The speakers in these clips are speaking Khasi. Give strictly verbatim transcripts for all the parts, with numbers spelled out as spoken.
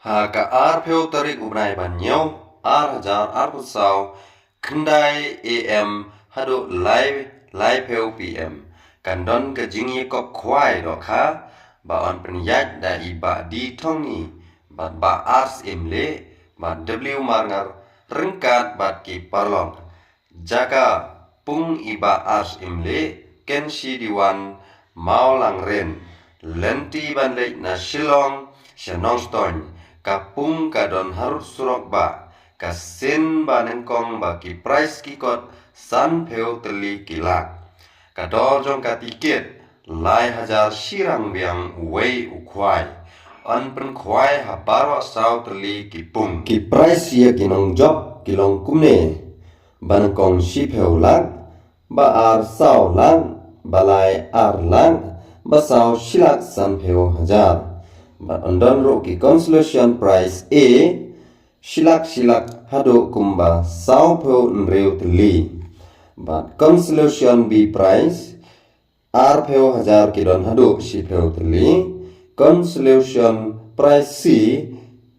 Ha ka arphew tarik u bnai ba hynñiew, ar hajar arphew saw, khyndai A M haduh lai, laiphew P M, kan don ka jingïakop khwai dohkha ba yn pynïaid da i Bah D Thongni bad Bah R Syiemlieh bad W Marngar ryngkat bad ki paralok. Jaka pung i Bah R Syiemlieh, Kynshi Diwan, Mawlangrin. Lynti ban leit na Shillong sha Nongstoiñ, ka pung ka don harud surok bah, ka sien ba nyngkong ba ki prize ki kot sanphew tylli ki lak. Ka dor jong ka tiket lai hajar shi ryngwiang uwei u khwai. Yn pynkhwai ha baroh saw tylli ki pung. Ki prize ïa ki nongjop ki long kumne: ba nyngkong shiphew lak, ba ar saw lak, ba lai ar lak, ba saw shi lak sanphew hajar. Bad yn don ruh ki consolation prize A, shi lak shi lak haduh kumba sawphew hynriew tylli. Bad consolation B prize, arphew hajar ki don haduh shiphew tylli. Consolation prize C,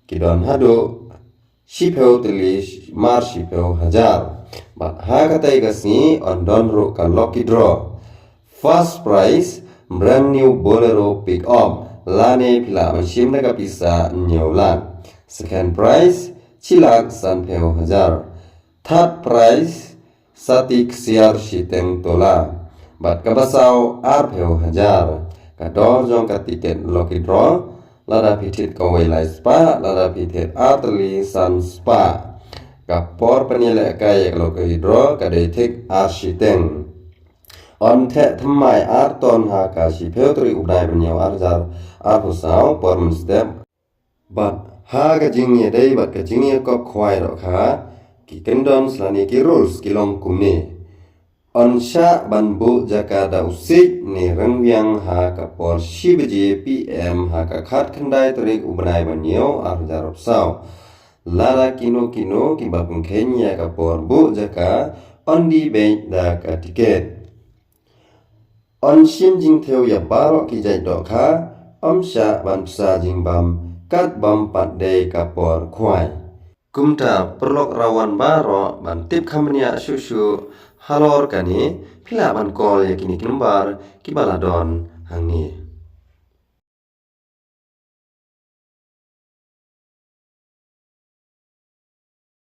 ki don haduh shiphew tylli, mar shiphew hajar. Bad ha katei ka sngi yn don ruh ka lucky draw. First prize, brand new Bolero pickup, lane phi lah ban shim da ka pisa hynñiew lak. Second prize, shi lak sanphew hajar. Third prize, sati ksiar shiteng tola. Bad kaba saw, arphew hajar. Ka dor jong ka tiket lucky draw, lada phi thied kawei lai spah, lada phi thied ar tylli san spah. Ka por pynïalehkai ïa ka lucky draw ka dei thik ar shiteng. Yn theh thymmai ar ton ha ka shiphew tarik u bnai ba hynñiew, ar hajar arphew saw, por mynstep. Bad ha ka jingïadei bad ka jingïakop khwai dohkha, ki kyndon lane ki rules ki long kumne: yn shah ban buh jaka da u siej ne ryngwiang ha ka por shi baje P M ha ka khatkhyndai tarik u bnai ba hynñiew, ar hajar arphew saw. Lada kino kino kiba pynkheiñ ïa ka por buh jaka, yn die beit da ka tiket. Yn shim jingthew ïa baroh ki jait dohkha, ym shah ban pynsa jingbam kat bym pat dei ka por khwai. Kumta paralok rawan baroh ban tip kham bniah shuh shuh halor kane, phi lah ban call ïa kine ki number kiba la don hangne.